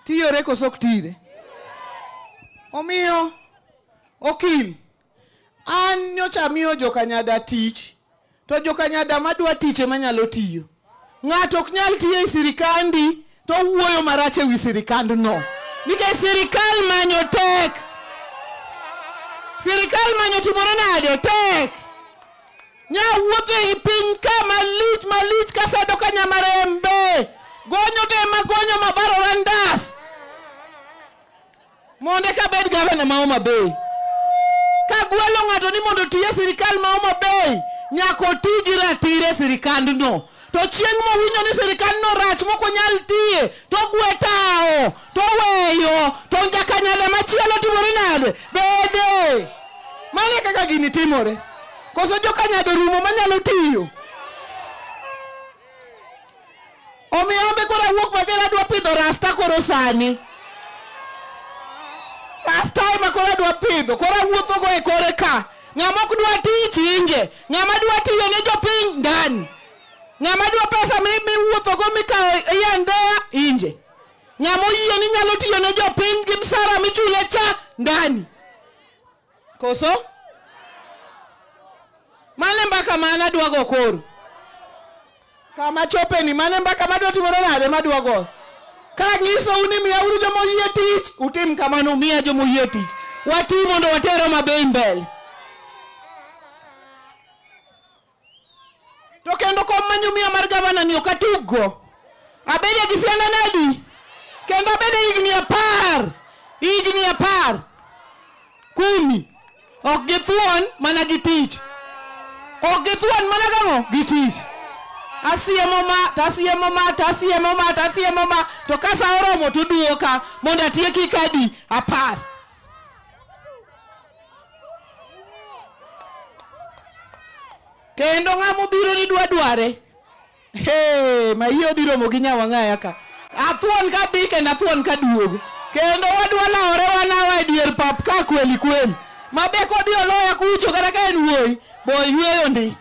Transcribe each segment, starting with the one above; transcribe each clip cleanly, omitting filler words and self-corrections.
Tiyore koso ok tire? Omiyo okil, an nyocha miyo jokanyada tich, to jokanyada madwa tich ema nyalo tiyo. Ng'ato ok nyal tiyo e sirikandi to wuoyo marach ewi sirikandno. Nikech sirikal manyo tek. Sirikal manyo timore nade? Tek. Nyawuotho e piny ka malich malich kasedo ka nyamarembe. Gonyo te magonyo mabarora ndas. Mondo eka abed gavana ma Homa Bay. Kagwelo ng'ato ni mondo oti e sirikal ma Homa Bay, nyaka oti gi ratiro e sirikandno. To chieng' mowinjo ni sirikandno rach mok onyal tiye, to ogwe tawo, to oweyo, to jakanyada machielo timore nade? Bede. Mano e kaka gini timore. Koso jokanyada orumo manyalo tiyo. Omiyo ambe koro awuok mager adwa pidho rasta koro sani. Rasta ema koro adwa pidho, koro awuotho go e kore ka. Ng'ama ok dwa tich inje, ng'ama dwa tiyo ne jopiny ndani. Ng'ama dwa pesa miwuotho go mikawo here and there inje. Ng'ama oyie ni nyalo tiyo ne jopiny gi msara michule cha ndani. Koso? Mane mbaka mane adwa go koro? Kama chope ni mane mbaka madwa timore nade madwa go? Ka anyisou ni miyauru joma oyie tich, utim kamano, umiya joma oyie tich. Wati mondo water Homa Bay mbele. To kendo kom manyumiya mar gavana ni ok atuggo. Abede gi sianda nadi? Kendo abede higni 10. Higni 10. 10. Ok githuon mana gi tich. Ok githuon mana gang'o? Gi tich. Asiemo ma, to asiemo ma, to asiemo ma, to asiemo ma, to ka sa oromo to duoka mondo atieki kadi 10. Kendo ng'ama obiro ni dwa dware. Hey, ma iye odhi romo gi nyawang'aya ka. Athuon ka dhi kendo athuon ka duogo. Kendo wadwa lawore wanawa e dier pap ka kweli kweli. Ma be kodhi oloya kucho kata ka en wuoyi, bo yweyo ndi.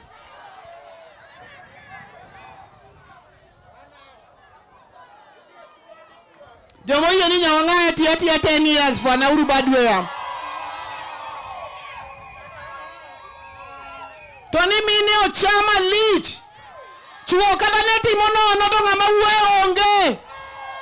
Joma oyie ni nyawang'aya tiyo atiya 10 years for Nauru Badweya. To ni mine ochama lich. Chuo kata ne timo nono to ng'ama wuoyo onge.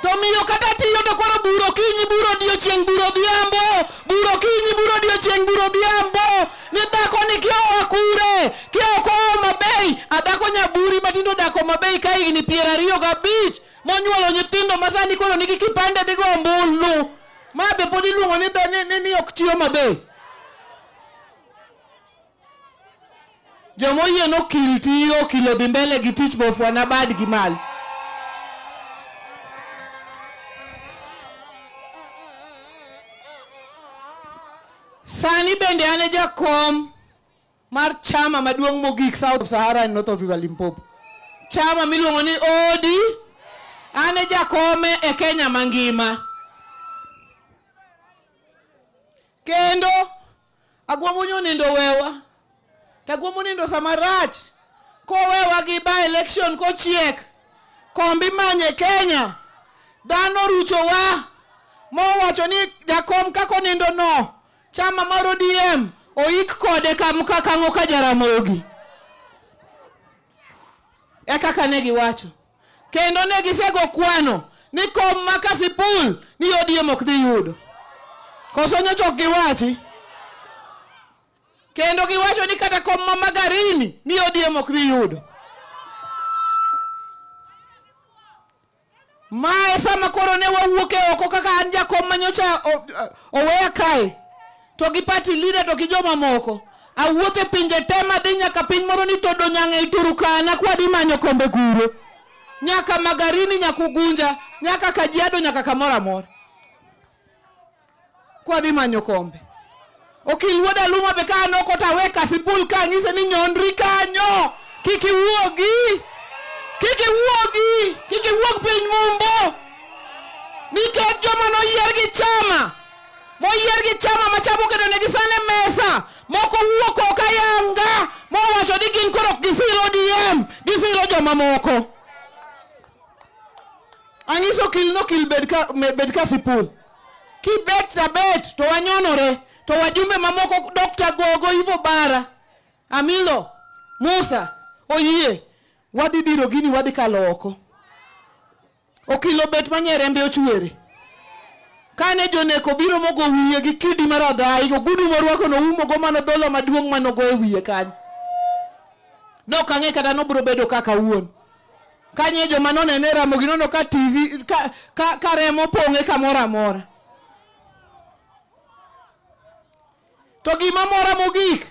To miyo kata tiyo to koro buro kinyi, buro odiochieng', buro odhiambo, buro kinyi, buro odiochieng', buro odhiambo. Ni dhako ni kia oa kure, kia ok oa Homa Bay. A dhako nyaburi matindo odak Homa Bay ka higni 25 monyuolo nyithindo ma sani koro nigi kipande dhi go ombulu. Ma be pod iluongo ni ni ok chi Homa Bay. Joma oyie nokil tiyo, okil odhi mbele gi tich bofwana bad gi malo. Sani bende an e jakom mar chama maduong' mogik South of Sahara and North of River Limpopo. Chama miluongo ni ODM. An e jakome e Kenya mangima. Kendo agwambo nindo wewa. Tagwambo nindo sama rach. Kowewa gi by election kochiek. Kombi manye Kenya. Dhano ruchowa. Mowacho ni jakom kako nindo no. Chama mar ODM oik kode kang'o ka Jaramogi. E kaka ne giwacho. Kendo ne gisego kwano ni kom ma Kasipul ni ODM ok dhi yudo. Koso nyocha ok giwachi. Kendo giwacho ni kata kom ma Magarini ni ODM ok dhi yudo. Mae sama koro ne wawuok e oko kaka an jakom manyocha oweya kae. To gi party leader to gi joma moko. Awuotho e pinje te madhi nyaka piny moro ni Todo Nyang'e Turkana kwadhi manyo kombe kuro. Nyaka Magarini, nyaka Ugunja, nyaka Kajiado, nyaka kamoro amora. Kwadhi manyo kombe. Okil wuod Aluma be ka an oko to awe Kasipul ka anyise ni nyondri kanyo. Kik iwuogi. Kik iwuogi. Kik iwuog piny Mumbo. Nikech joma noyier gi chama. Moyier gi chama ma chama oketo negi sane mesa. Moko wuok oko ayanga. Mowacho ni gin koro ok gisiro ODM. Gisiro joma moko. Ang'iso okil no okil bed ka sipul. Kibet tabet to wanyonore to wajumbe mamoko Dr. Gogo Ivo Bara Amilo Musa oyie wadhi dhiro gini wadhi kalo oko. Okil obet manyerembe ochwere. Kane joneko biro mogo wiye gi kidi mar adhai, ogudu morwako noumo go mana dhola maduong' manogo e wiye kanyo. Nok ang'e kata nobiro bedo kaka wuon. Kanye joma nonene Ramogi nono ka TV ka remo pong'e kamoro amora. To gima mora mogik,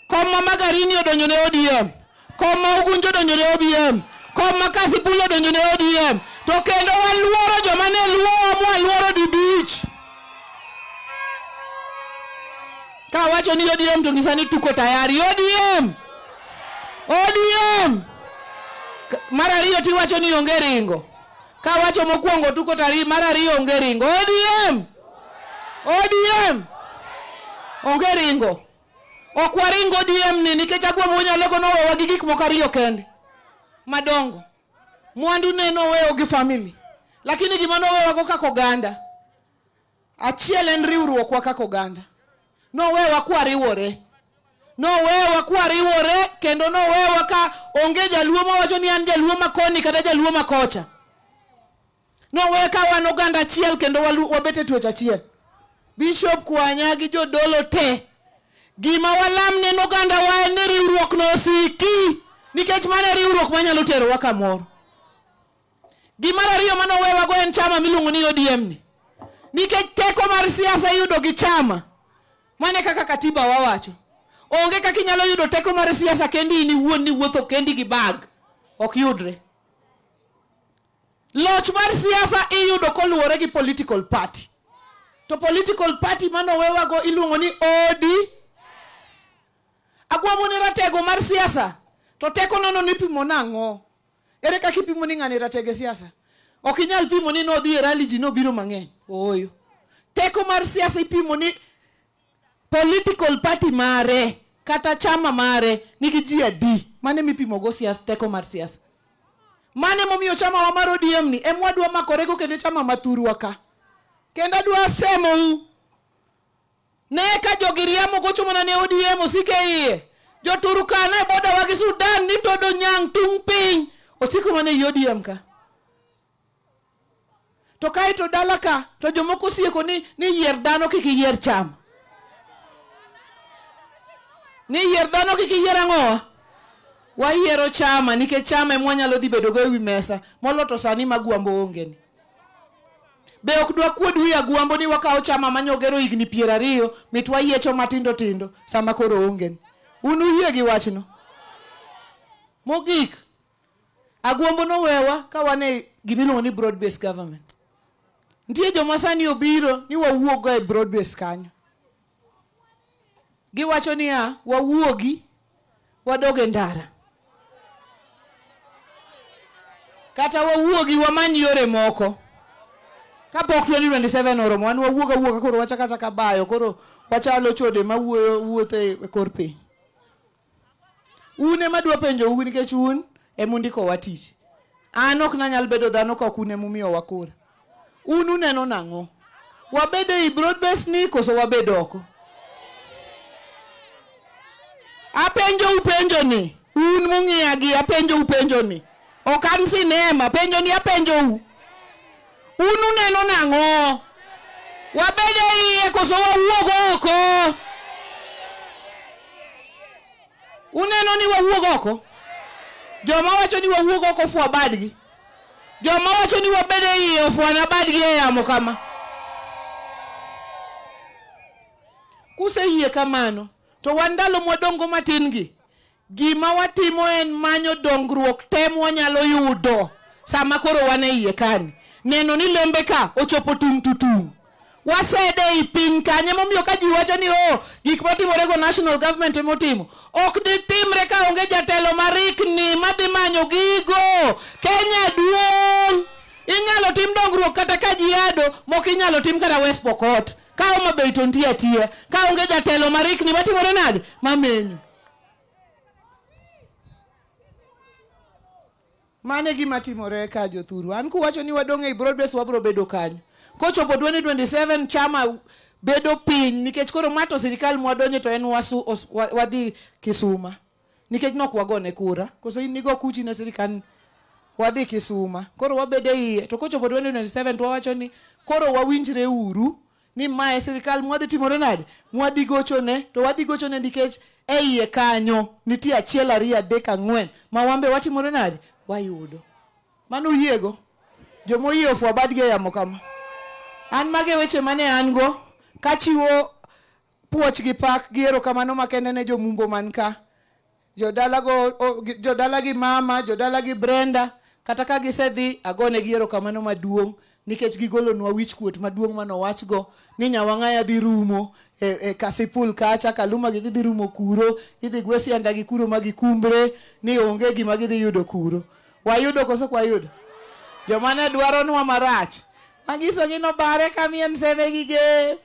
kom ma Magarini odonjo ne ODM, kom ma Ugunja odonjo ne ODM, kom ma Kasipul odonjo ne ODM, to kendo waluoro joma ne luowa mwaluoro dibich. Ka wacho ni ODM to ng'isa ni tuko tayari. ODM! ODM! Mar ariyo tiwacho ni onge ringo. Ka wacho mokwongo tuko tayari, mar ariyo onge ringo. ODM! ODM! Onge ringo. Ok waringo ODM ni nikech Agwambo Nyalego nowewa gi gik moko ariyo kende madongo. Mwandu ne noweyo gi family, lakini gima nowewa go kaka oganda, achiel en riwruokwa kaka oganda. Nowewa kwariwore. Nowewa kwariwore kendo nowewa ka onge jaluo mawacho ni an jaluo makoni kata jaluo makocha. Nowewa ka wan oganda achiel kendo wabet e twech achiel. Bishop Kwanya gi jodolo te, gima walam ne oganda wa en ni riwruok no osiki, nikech mano e riwruok manyalo terowa kamoro. Gimar ariyo manowewa go en chama miluongo ni ODM ni. Nikech teko mar siasa iyudo gi chama. Mane kaka katiba wawacho. Onge kaka inyalo yudo teko mar siasa kendi in iwuon ni wuotho kendi gi bag. Ok yudre. Loch mar siasa iyudo koluwore gi political party. To political party manowewa go iluongo ni OD. Agwambo ni ratego mar siasa. To teko nono nipimo nang'o? Ere kaka ipimo ni ng'ani ratego e siasa? Ok inyal pimo ni nodhi e rally ji nobiro mang'eny. Ooyo. Teko mar siasa ipimo ni political party mare kata chama mare nigi ji adi. Mane mipimo go siasa, teko mar siasa. Mane momiyo chama wa mar ODM ni ema wadwa makorego kendo chama mathurwa ka. Kendo adwa semou. Ne ka jogi riambo gocho mana ne ODM osike iye. Joturkana e boda wa gi Sudan ni todo nyang' tung' piny. Osiko mana e ODM ka. To kae to dala ka to jomoko osieko ni yier dhano kik iyier chama. Ni yier dhano kik iyier ang'owa? Wayiero chama nikech chama ema wanyalo dhi bedo go ewi mesa molo to sani ma Agwambo onge ni. Be ok dwa kuod wi Agwambo ni wakawo chama manyogero higni 20 mit wayiecho matindo tindo sama koro onge ni. Un uyie gi wachno? Mogik, Agwambo nowewa ka wan e gimiluongo ni broad based government. Nitie joma sani obiro ni wawuog go e broad based kanyo. Giwacho niya, wawuogi wadog e ndara. Kata wawuogi wamany yore moko. Kapok 2027 oromo, wan wawuog awuoga koro wachako achaka bayo, koro wachalo chode mawuoyo wuotho e kor piny. Un ema adwa penjou nikech un ema undikowa tich. An ok nanyal bedo dhano ka ok un ema umiyowa kura. Un uneno nang'o? Wabed ei broad base ni koso wabed oko? Apenjou penjo ni, un mung'iya gi apenjou penjo ni. Ok an sinema, penjo ni apenjou. Un uneno nang'o? Wabed e iye koso wawuog oko? Uneno ni wawuog oko? Joma wacho ni wawuog oko fwa badgi. Joma wacho ni wabed e iye ofwana badgi e yamo kama. Kuseyie kamano, to wan ndalo mwadongo matin gi, gima watimo en manyo dongruok te mwanyalo yudo sama koro wan e iye kani. Neno ni lembe ka ochopo tung' to tung'. Wasede ei piny kanye momiyo ka ji wacho ni oh, gik matimore go national government emotimo. Ok ditimre ka onge jatelo marikni madhi manyo gigo. Kenya duong'. Inyalo tim dongruok kata ka ji ado, mok inyalo tim kata West Pokot. Ka Homa Bay to nitie atiya. Ka onge jatelo marikni matimore nade? Mamenyo. Mano e gima timore ka jothuru. An kuwacho ni wadong' ei broad base wabro bedo kanyo. Kochopo 2027 chama bedo piny nikech koro ma to sirikal mwadonje to en wasu, os, wadhi Kisuma. Nikech nok wagone kura. Koso in nigo kuchi ne sirikal wadhi Kisuma. Koro wabedo e iye. To kochopo 2027 to wawacho ni koro wawinjre uru ni mae sirikal mwadhi timore nade? Mwadhi gochone to wadhi gochone nikech e iye kanyo nitie achiel ariyo adek ang'wen ma wambe watimore nade? Wayudo. Mano uyiego? Jomoyie ofwa badgi e yamo kama. An mage weche mane an go kachiwo puoch gi pak gi erokamano makende ne jomumbo man ka. Jodala go, jodala gi mama, jodala gi Brenda, kata ka gisedhi agonegi erokamano maduong' nikech gigolonwa wich kuot maduong' manowachgo ni Nyawang'aya dhi rumo e Kasipul kacha, Kaluma gi dhi rumo kuro, idhi gwe sianda gi kuro ma gikumbre ni onge gima gidhi yudo kuro. Wayudo koso ok wayudo? Joma ne dwaronwa marach, manyisogi nobare kamien seme gi gem.